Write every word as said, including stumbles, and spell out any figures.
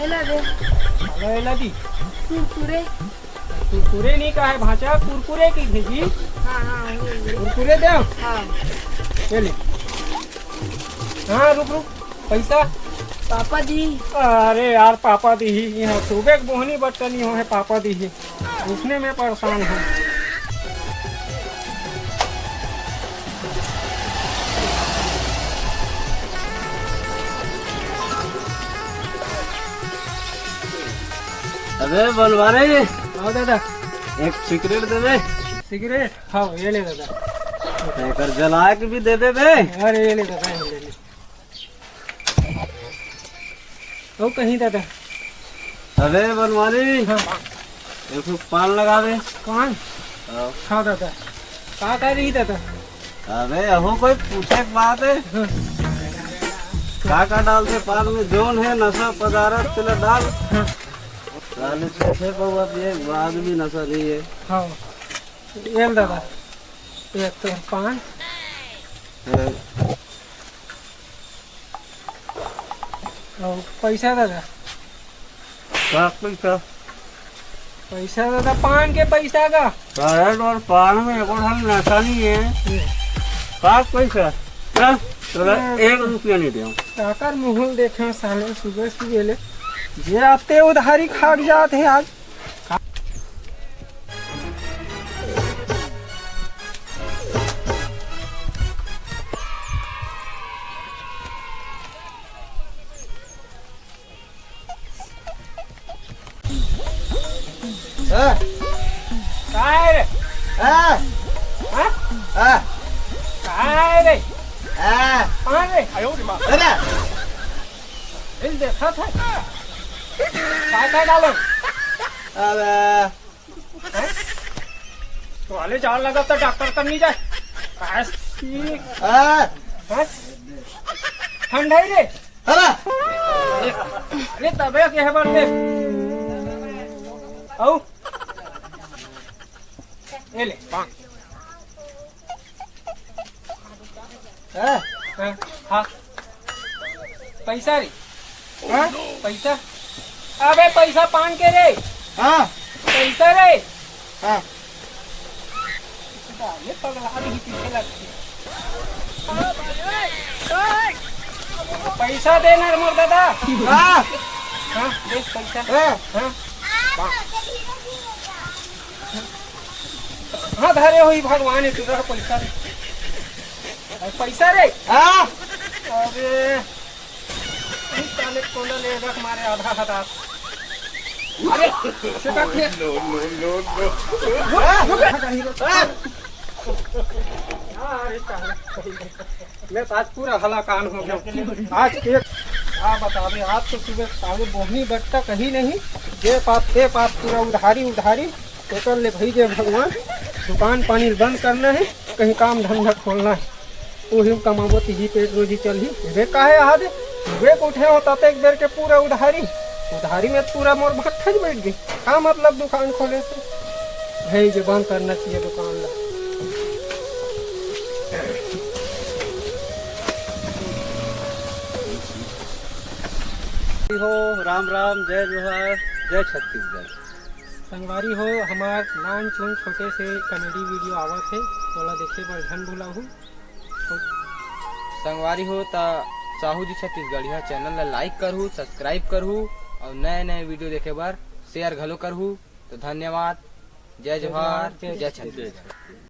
एला दे। एला, एला दी। कुरकुरे। कुरकुरे नहीं कहे भांचा, कुरकुरे की भेजी। हाँ, हाँ, वही, वही। कुरकुरे दे। हाँ। ये ले। हाँ, रुक, रुक। पैसा? पापा दी। अरे यार, पापा दी ही। यहाँ सुबह के बोहनी बट्टा नहीं हो है, पापा दी ही। उसने मैं परेशान हूँ। अबे बनवारी, हाँ दादा। एक सिगरेट दे दे। सिगरेट? हाँ, ये ले दादा। एकर जला के भी दे दे बे। अरे, ये ले दादा, ये ले, ले। अउ कहीं दादा? अबे बनवारी, हाँ। एक ठो पान लगा दे। पान? हाँ। हाँ दादा। का का रही दादा? अबे अहो कोई पूछे के बात है? हाँ। का का डालते पान में? जौन है नशा पदार्थ तेला डाल। हाँ। साले पीछे बहुआ पिए के बाद भी नशा नहीं है। हाँ। ये ले दादा। एक तो पान। हाँ। अउ पैसा दादा? का पैसा? पैसा दादा, पान के पैसा का? अरे तोर पान में एको ठन नशा नहीं है। ये। का पैसा? चल, तोला ये एक रुपया नहीं देंव। काकर मुंह ल देखे साले सुबह सुबह ले। जे आते उधारी खा के जात है आज। हाँ। का है रे? हाँ। हाँ? हाँ। का है रे? हाँ। कहाँ रे? अरे। दिल देखा था। का का डालो? अबे। हैं? तो वाले जान लगा तो डॉक्टर कर नहीं जाए। काशी। हाँ। हैं? ठंड है रे। अरे। अरे तबे के है बंदे। आओ। ये ले। हाँ। हाँ, हाँ। पैसा रे। हाँ? पैसा। अबे पैसा पान के रे। हाँ। पैसा रे। हाँ। ये पगला भी पीछे लगती है। पैसा दे ना रे मोर दादा। हाँ। हाँ, दे पैसा। हाँ। हाँ। हाँ, धरे होही भगवान, ये टुरा पैसा रे। अरे, पैसा रे। हाँ। अरे, इस साले कोला ले रख मारे आधा हाथ। अरे, सेटा खे। हाँ। हाँ, अरे, साले। मैं तो आज पूरा हलाकान हो गया। आज के, आ बतावे, आज तो सुबह साले बोहनी बट्टा कहीं नहीं, जे पास ते पास पूरा उधारी उधारी। एकर ले भई जे भगवान, दुकान पानी बंद करना है, कहीं काम धंधा खोलना है, उही में कमाबो तिही पेट रोजी चलही। रे काहे आज रे उठे हो ततेक बेर के पूरा उधारी, उधारी में पूरा मोर भट्ठा बैठ गई। का मतलब दुकान खोले से? भई जे बंद करना चाहिए दुकान ला। हो, राम राम, जय जोहार, जय छत्तीसगढ़। संगवारी हो, हमार नान चुन छोटे से comedy video आवत हे, ओला देखे बर झन भुलाहू। संगवारी हो, त साहू जी छत्तीसगढ़िया channel ला like करहू, subscribe करहू और नए नए video देखे बर share घलो करहू। तो धन्यवाद, जय जोहार, जय छत्तीसगढ़।